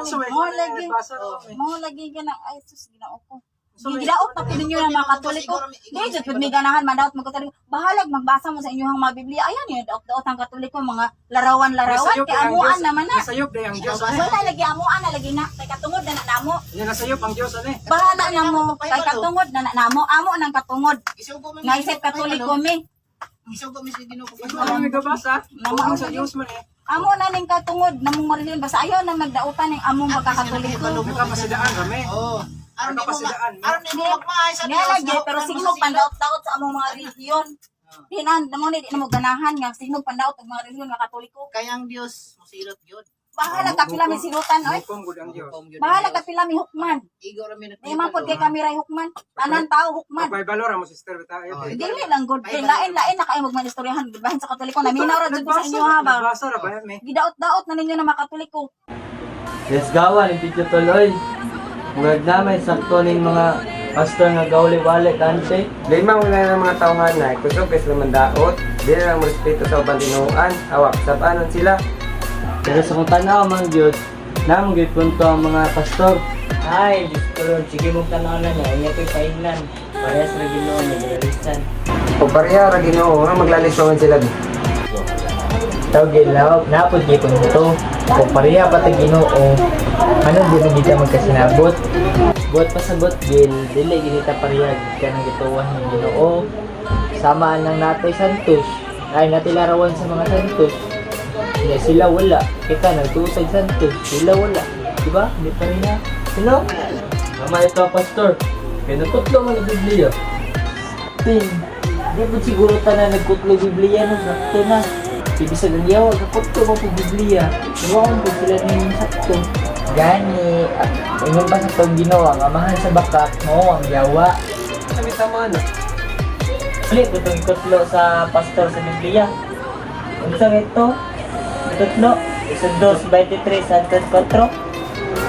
ra mi. Mo lagi. Nagbasa ra mi. Mo lagi ka na ay sus, Ginoo ko. Gidaot na pud ninyo ng mga Katoliko. Di jud pud mi ganahan madaot mga Katoliko. Bahalag magbasa mo sa inyong mga Biblia. Ayan yun, daot-daot ang Katoliko mga larawan-larawan kay amuan naman na. Nasayop day ang Dios ani. Wala lagi, amuan na lagi na kay katungod na na namo. Nya nasayop ang Dios ani. Bahala na mo kay katungod na na namo. Amo nang katungod. Isugo man. Nga isip Katoliko mi. Isugo mi sa Ginoo. Ikaw ang nagabasa. Nama- Ang sa Dios man eh. Amo na ning katungod namong marilyon basta ayaw na magdautan ning among pagkakatoliko. Nagkapasidaan rami. Oh. Aron di mo Nagkapasidaan, no? aron di mo magmaay sa Nga Dios. lagi, pero signog pandaot-daot sa among mga relihiyon. Di na, mo ni di na mo ganahan nga signog pandaot og mga relihiyon nga Katoliko. Kaya ang Dios mosilot gyud. Bahala ka pila mi silutan oy. Hukom gud ang Dios. Hukom gyud ang Bahala Dios. ka pila mi hukman. Igo ra mi Di man pud kay kami ray hukman. Tanan tao hukman. Pagpay balor mo, sister bitaw. Oh, Dili lang good. Kay lain-lain na kayo magmanistoryahan bahin sa Katoliko. Naminaw ra jud ko sa inyo ha ba. Nagbasa ra ba mi? Gidaot-daot na ninyo na mga Katoliko. Yes, gawa ni Tito Tuloy. Murag na may sakto ning mga pastor nga gauli-wali kante. Di man wala ng mga tauhan na kusog kay sila mandaot, di na lang respeto sa ubang tinuoan, awak sabanon sila. Pero sa kung tanaw man gyud, namang gyud punto ang mga pastor. Ay, Diyos ko Lord, sige mong tanaw na niya, ingat ko'y painglan. Parehas ra Ginoo, naglalisan. O pareha ra Ginoo nga maglaliswangan sila. Tawag gilawag, napod kay punto. Kung pareha pa ta Ginoo, ano di man kita magkasinabot? Buot pasabot gil, dili gid kita pareha gikan ang gituwan ng Ginoo. Sama ang natoy santos, ay natay larawan sa mga santos. Kaya sila wala, kita nagtuo sa santos, sila wala. Diba? Hindi pareha. Sino? Tama ito, pastor. Kaya nakutlo man ang Biblia. Tin, di po siguro tanan nagkutlo Biblia no, sakto na. Ibig sabihin yawa, kakutlo mo po Biblia. Iwaon po sila ng sakto. Gani, at ingon pa sa tong Ginoo, ang amahan sa bakak, mao ang yawa. Sabi tama na. Ulit, itong ikutlo sa pastor sa Biblia. Unsa ito? Ikutlo, Exodo 23, Santos 4.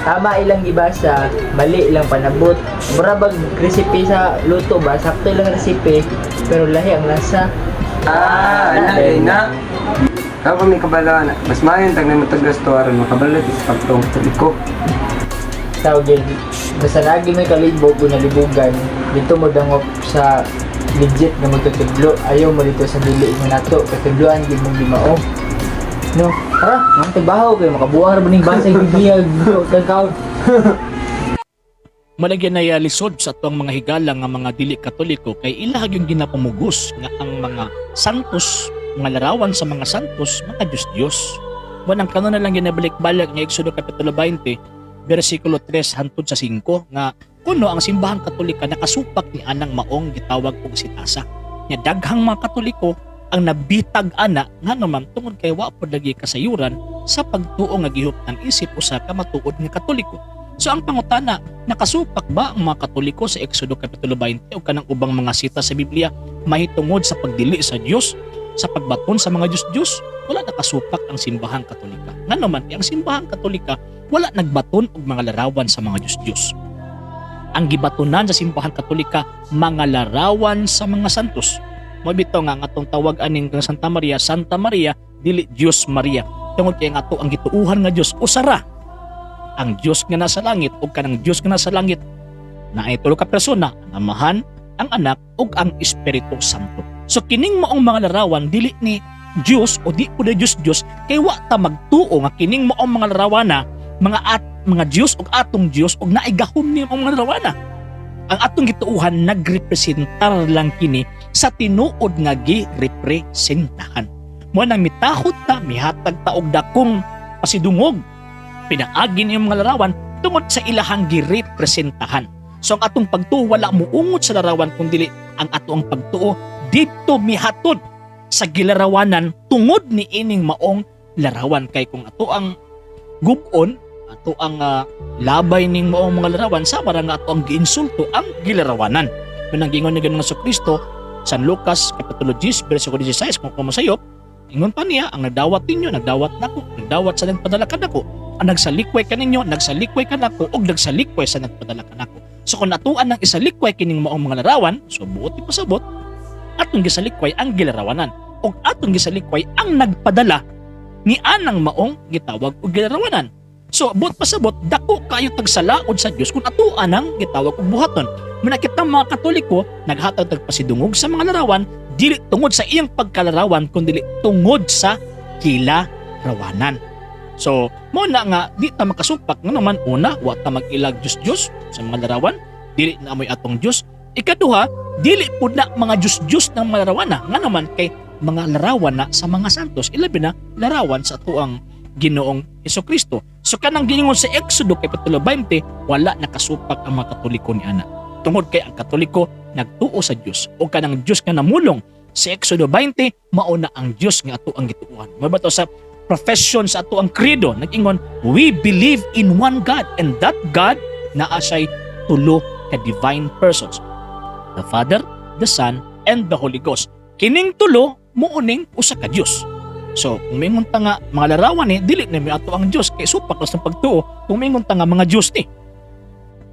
Tama ilang gibasa, mali ilang panabot. Mura bag recipe sa luto ba, sakto ilang recipe, pero lahi ang lasa. Ah, ana day na. Ako may kabalo na. Mas maayon tag nimo tag gusto aron makabalo sa pagtuong ko. Tawag yun, basta lagi may kalibog o nalibugan, dito mo dangop sa legit nga magtutudlo. Ayaw mo dito sa dili mo nato, katudloan gid mong gimao. No, tara, ang trabaho kayo makabuha ra ba ning basa Biblia kang kaon. Malagyan na lisod sa atong mga higala nga mga dili Katoliko kay ilahag yung ginapamugos nga ang mga santos, mga larawan sa mga santos, mga Diyos-Diyos. Wanang kanon na lang ginabalik-balik nga Exodo Kapitulo 20, versikulo 3 hantod sa 5 nga kuno ang simbahang Katolika nakasupak ni anang maong gitawag og sitasa. Nya daghang mga Katoliko ang nabitag ana ngano man tungod kay wa pod lagi kasayuran sa pagtuo nga gihuptan isip usa ka matuod nga Katoliko. So ang pangutana, nakasupak ba ang mga Katoliko sa Exodo Kapitulo 20 o kanang ubang mga sita sa Biblia mahitungod sa pagdili sa Dios, sa pagbaton sa mga Diyos-Diyos? Wala nakasupak ang simbahang Katolika. Ngano man, ang simbahang Katolika wala nagbaton og mga larawan sa mga Diyos-Diyos. Ang gibatonan sa simbahang Katolika, mga larawan sa mga santos. Mao bitaw nga ang atong tawag aning kang Santa Maria, Santa Maria dili Dios Maria. Tungod kay ang ato ang gituuhan nga Dios usara ang Dios nga nasa langit ug kanang Dios nga nasa langit na ay tulo ka persona, ang Amahan, ang Anak ug ang Espiritu Santo. So kining maong mga larawan dili ni Dios o di po na Dios Dios kay wa ta magtuo nga kining maong mga larawana mga at mga Dios ug atong Dios ug naay gahom ni maong mga larawana. Ang atong gituohan nagrepresentar lang kini sa tinuod nga girepresentahan. Mo nang mitahot ta, mihatag ta og dakong pasidungog pinaagi niyang mga larawan tungod sa ilahang girepresentahan. So ang atong pagtuo wala muungot sa larawan kundi ang ato ang pagtuo didto mihatod sa gilarawanan tungod ni ining maong larawan kay kung ato ang gubon ato ang labay ning maong mga larawan sama ra nga ato ang giinsulto ang gilarawanan. Manang giingon ni Ginoong Kristo San Lucas kapitulo 10 bersikulo 16 kung kumasayop ingon pa niya ang nagdawat ninyo nagdawat nako nagdawat sa nagpadala kanako ang nagsalikway kaninyo, nagsalikway kanako, ug nagsalikway sa nagpadala kanako. So kung natuan ng isalikway kining maong mga larawan, so buot ipasabot, atong gisalikway ang gilarawanan, ug atong gisalikway ang nagpadala ni anang maong gitawag og gilarawanan. So, buot pasabot, dako kayo tagsalaod sa Dios kung atoa nang gitawag og buhaton. Muna kita mga Katoliko, naghatag tagpasidungog sa mga larawan, dili tungod sa iyang pagkalarawan, kundi tungod sa kilarawanan. So, mo na nga, di ta makasupak nga naman, una, wa ta mag-ilag Diyos-Diyos sa mga larawan, dili na amoy atong Diyos. Ikaduha, dili pud na mga Diyos-Diyos ng mga larawan na, nga naman kay mga larawan na sa mga santos, ilabi na larawan sa atuang Ginoong Hesukristo. So kanang giningon sa Exodo Kapitulo 20, wala nakasupak ang mga Katoliko ni ana. Tungod kay ang Katoliko nagtuo sa Dios o kanang Dios nga namulong sa Exodo 20, mao na ang Dios nga ato ang gituohan. Mao ba to sa profession sa ato ang credo nag-ingon, "We believe in one God," and that God naa siya'y tulo ka divine persons: the Father, the Son, and the Holy Ghost. Kining tulo muuning usa ka Dios. So, kung mingon ta nga mga larawan ni, dili na mi ato ang Dios kay supak sa pagtuo kung mingon ta nga mga Dios ni.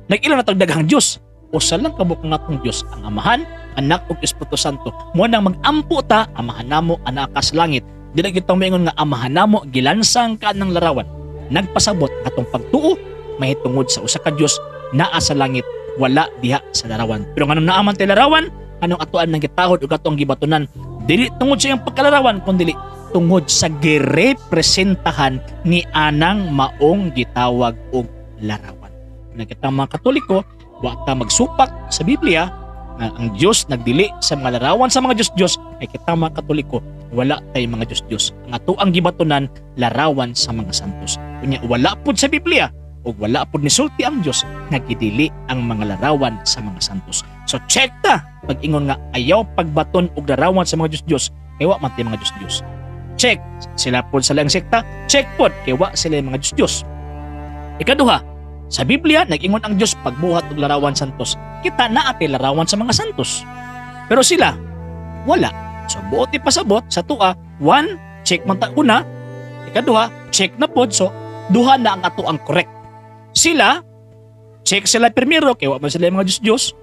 Nag-ila na tag daghang Dios. Usa lang kabuk nga atong Dios, ang Amahan, Anak ug Espiritu Santo. Mo nang mag-ampo ta, "Amahan namo, anak sa langit." Dili kita moingon nga, "Amahan namo, gilansang ka ng larawan." Nagpasabot atong pagtuo mahitungod sa usa ka Dios naa sa langit, wala diha sa larawan. Pero nganong naa man tay larawan, anong atuan nang gitahod ug atong gibatunan, dili tungod sa iyang pagkalarawan kundi tungod sa girepresentahan ni anang maong gitawag og larawan. Nakita mga Katoliko, wa ta magsupak sa Biblia nga ang Dios nagdili sa mga larawan sa mga Diyos-Diyos ay kita mga Katoliko wala tay mga Diyos-Diyos. Ang ato ang gibatunan, larawan sa mga santos. Unya wala pud sa Biblia ug wala pud nisulti ang Dios nga gidili ang mga larawan sa mga santos. So check ta pag ingon nga ayaw pagbaton og larawan sa mga Diyos-Diyos kay wa man tay mga Diyos-Diyos. Check sila pod sa lang sekta, check pod kay wa sila mga Diyos-Diyos. Ikaduha, sa Biblia nag-ingon ang Dios pagbuhat og larawan santos. Kita naa tay larawan sa mga santos. Pero sila wala. So buot ipasabot sa tua, one, check man ta una, ikaduha, check na pod, so duha na ang ato ang correct. Sila, check sila primero kay wa man sila mga Diyos-Diyos.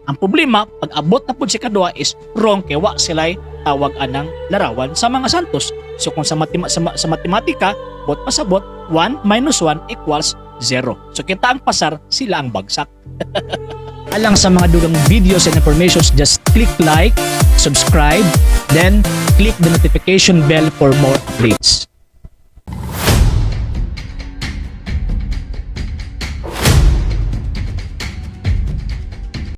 Ang problema, pag abot na pod si kaduha is wrong kay wa sila tawag anang larawan sa mga santos. So kung sa matematika, bot pasabot, 1 minus 1 equals 0. So kita ang pasar, sila ang bagsak. Alang sa mga dugang videos and informations, just click like, subscribe, then click the notification bell for more updates.